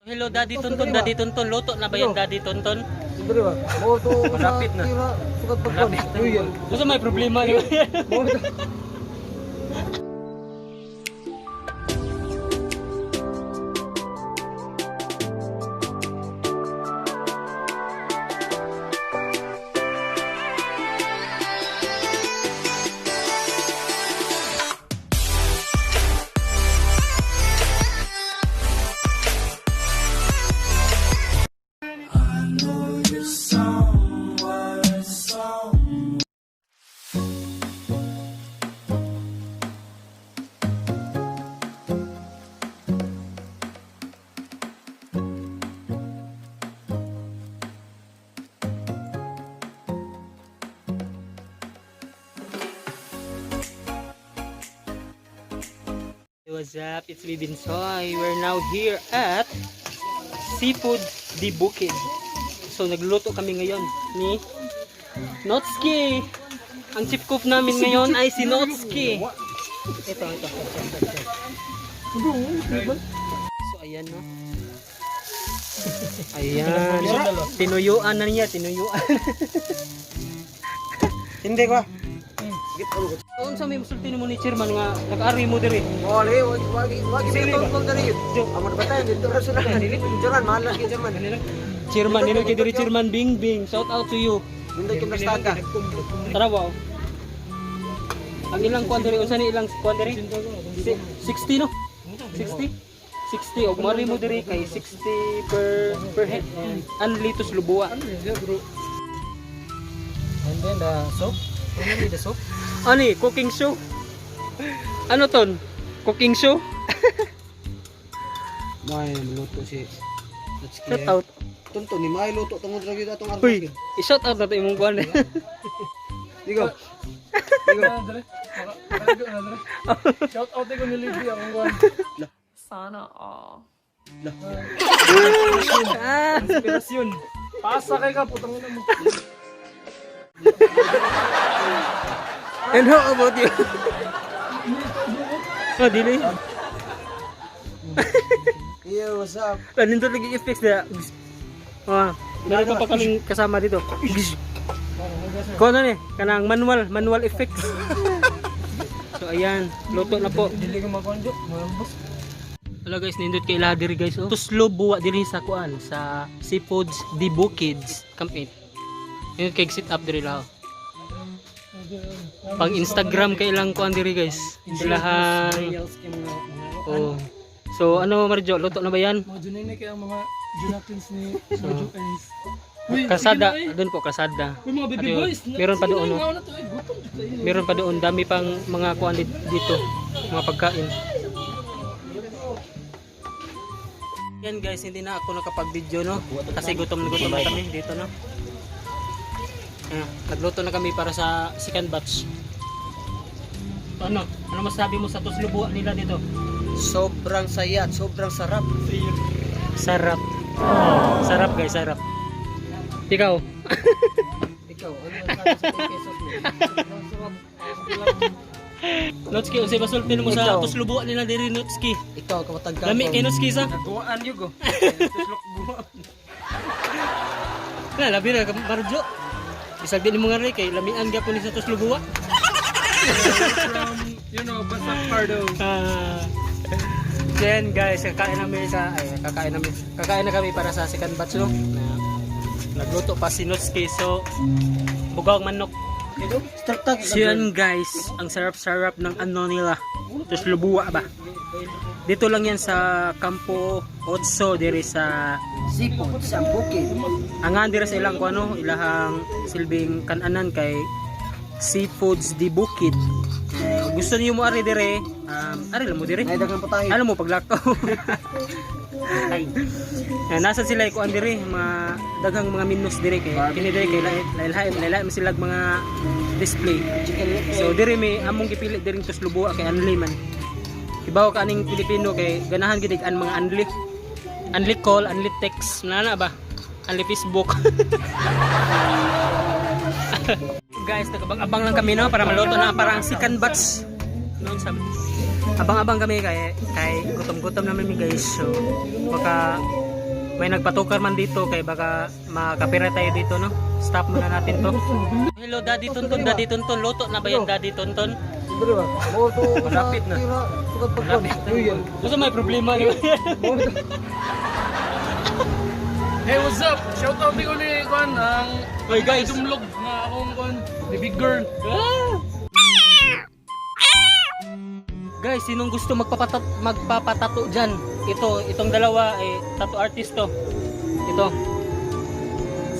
Hello, Daddy Tonton, Daddy Tonton. Luto na ba yan, Daddy Tonton? Siyempre ba? Mo to Malapit na. Tira, sukat pagkon. New Year. Gusto may problema niyo. Mo to. What's up? It's me, Binsoy. We're now here at Seafood di Bukid. So, nagluto kami ngayon ni Notski. Ang chief cook namin ngayon ay si Notski. Ito, ito. So, ayan, no? Ayan. Tinuyuan na niya, tinuyuan. Hindi ko. Unsa may musulti nimo ni chairman nga nag-ari mo diri? Wala, wag wag wag tungkol diri. Amo na batayan dito ra sila. Jaran mahal lang kay German. Chairman, nino kay diri Chairman Bing Bing. Shout out to you. Nindot kay Brastaga. Tara wow. Ang ilang kuan diri unsa ni ilang kuan diri? 60, no? 60? 60 og mari mo diri kay 60 per head. Only to Lubua. And then the soap. Ano the soap? Ani, cooking show. Ano ton? Cooking show? May luto si Let's Shout out. Tonton ni may luto tungod ra gyud atong Uy, i-shout out na to imong kuan. Digo. Shout out ko ni Libby akong kuan. Sana all. Inspirasyon. Pasa kay ka putang ina mo. And how about you? Oh, dili. Yo, what's up? Nindot lagi effects niya. Ah, meron pa kaming kasama dito. Kuha na ni, kanang manual, manual effects. So ayan, luto na po. Dili ko makuan jo. Malambos. Hello guys, nindot kay ilaha diri guys. Oh. Tuslo buwa diri sa kuan sa Seafoods di Bukids Camp 8. Nindot kay sit up diri laho. Pang Instagram kay ilang kuan diri guys. Ilahang Reels kay mga mga oh. So ano Marjo, luto na ba yan? mga junay kay ang mga Junatins ni Marjo Ace. Uy, Kasada, sige na, eh. doon po kasada. Uy, mga baby Ano yun? boys. Meron pa sige doon, na, oh. ngaon na to, eh. Gutom jud tayo. Meron pa doon, dami pang mga kuan dito, mga pagkain. Yan guys, hindi na ako nakapag-video, no? Kasi gutom na gutom na kami dito, no? Ayan, nagluto na kami para sa second batch. Ano? Ano masabi mo sa tuslubuan nila dito? Sobrang saya at sobrang sarap. Sarap. Sarap guys, sarap. Ikaw? Ikaw, ano ang sabi sa 10 pesos mo? Sobrang sarap. Notski, unsay masulti mo sa Ikaw. tuslubuan nila diri, Notski? Ikaw, kamatag ka. Lami kay Notski sa? Nagduaan yun go. Na, labi na, Marjo. Bisag din mo nga rin, kay lamian gyapon ni sa tuslubuan. From, Basak Pardo. Ah. Then guys, kakain namin sa ay kakain namin. Kakain na kami para sa second batch, no. Na, nagluto pa si Notski, so bugawang manok. Start tag. So yun guys, ang sarap-sarap ng ano nila. Tuslubuwa ba? Dito lang yan sa Campo Otso diri sa Seafood sa bukid. angan diri sa ilang kuano, ilahang silbing kananan kay Seafoods di Bukid. Eh, gusto niyo mo ari dire, ari lang mo dire. Nay daghang putahe. Alam mo paglakaw. Eh, nasa sila kuan diri mga daghang mga minus diri kay kini diri kay lain lain sila mga display. Chicken leg. So diri may among gipili diri tuslubuwa kay anli man. Ibaw ka aning Pilipino kay ganahan gid ang mga anli. Anli call, anli text, na ba? Anli Facebook. Guys, nagabang-abang lang kami, no, para maluto na para ang second batch. Noon sa abang-abang kami kay kay gutom-gutom namin mi guys. So baka May nagpatukar man dito kay baka makapira tayo dito, no? Stop muna natin to. Hello, Daddy Tonton, Daddy Tonton. Luto na ba yan, Daddy Tonton? Siyempre ba? Mo to Malapit na. Sukat pagkon. New. Gusto may problema, di ba? Hey, what's up? Shout out ni uli kwan ang Hoy, guys. dumlog na akong kwan, the big girl. Ah! Guys, sinong gusto magpapatato dyan? Ito, itong dalawa, eh, tattoo artist to. Ito.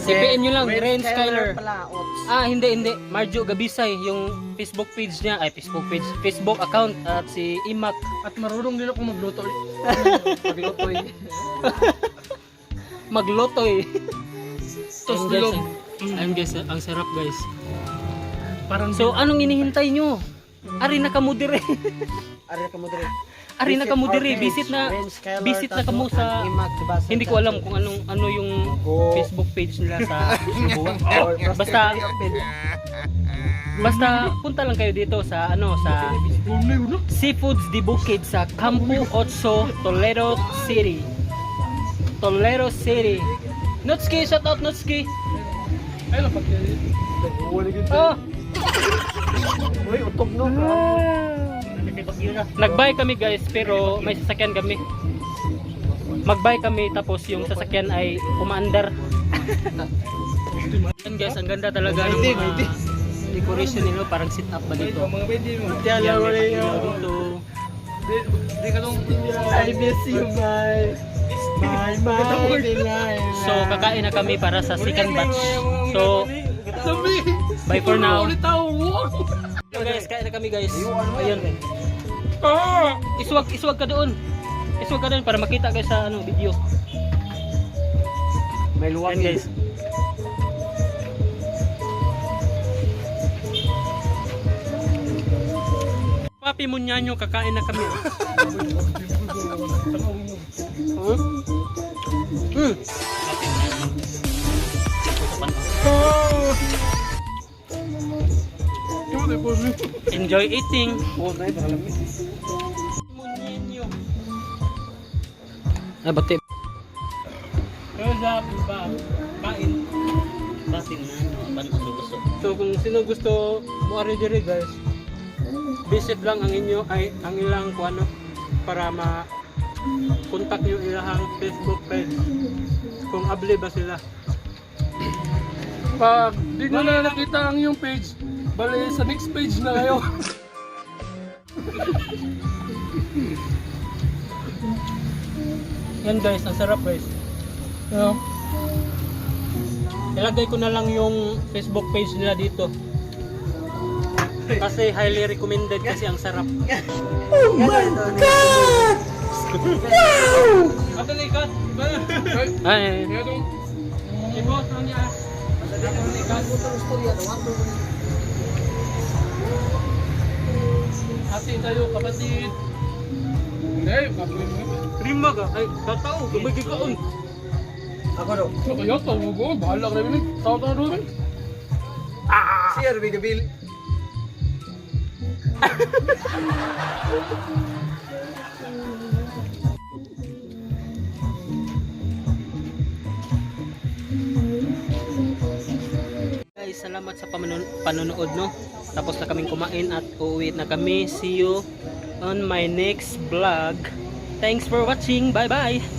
CPN nyo lang, Ren Skyler. Pala, ops. Ah, hindi, hindi. Marjo Gabisay, yung Facebook page niya, ay Facebook page, Facebook account at si Imac. At marunong din ako magluto. Magluto eh. Maglotoy. Tos Ayun, guys, bilog. Ayun guys, ang sarap, guys. Parang So, anong inihintay nyo? Ari na kamo dire. Ari na kamo dire. Ari na kamo dire. Visit na visit na kamo sa hindi ko alam kung anong ano yung Facebook page nila sa Cebu. Basta basta punta lang kayo dito sa ano sa Seafoods di Bukid sa Campo Otso, Toledo City. Toledo City. Notski, shout out Notski. Ay, lapat kayo. Oh, Uy, utog no. nag-buy kami guys pero may sasakyan kami. Mag-buy kami tapos yung sasakyan ay umaandar. Ayan guys, ang ganda talaga ng mga decoration nila, parang sit up ba dito. Mga pwede mo. Yan, may ilaw dito. Di, di ka nung I miss you, bye. Bye, bye. So, kakain na kami para sa second batch. So, Sabi! Bye for now. Ulit tao. So guys, kain na kami guys. Ayun. Ah! Iswag, iswag ka doon. Iswag ka doon para makita guys sa ano video. May luwag Ayan guys. Papi Munyanyo, kakain na kami. Hmm? Enjoy eating. Oh, nay, baka lamig. Munyanyo. Ay, bati. Rosa, ba, kain. Basin na, no? Ban gusto. So kung sino gusto mo ari diri guys, visit lang ang inyo ay ang ilang kuano para ma contact nyo ilahang Facebook page kung abli ba sila. Pag di nyo na nakita ang iyong page, bale sa next page na kayo. Yan guys, ang sarap guys. Yeah. Ilagay ko na lang yung Facebook page nila dito. Kasi highly recommended kasi ang sarap. Ato na ikat. Ay, Kaya itong i-post lang niya. ate tayo kapatid. Hindi, kapatid. Rima ka, ay tatao, gamay kaon. Ako do. Ano kayo? Tawag ko. Bahala ka namin. Tawag ka na doon. Siya, Ruby Gabil. Guys, salamat sa panonood, no. Tapos na kaming kumain at uuwi na kami. See you on my next vlog. Thanks for watching. Bye-bye.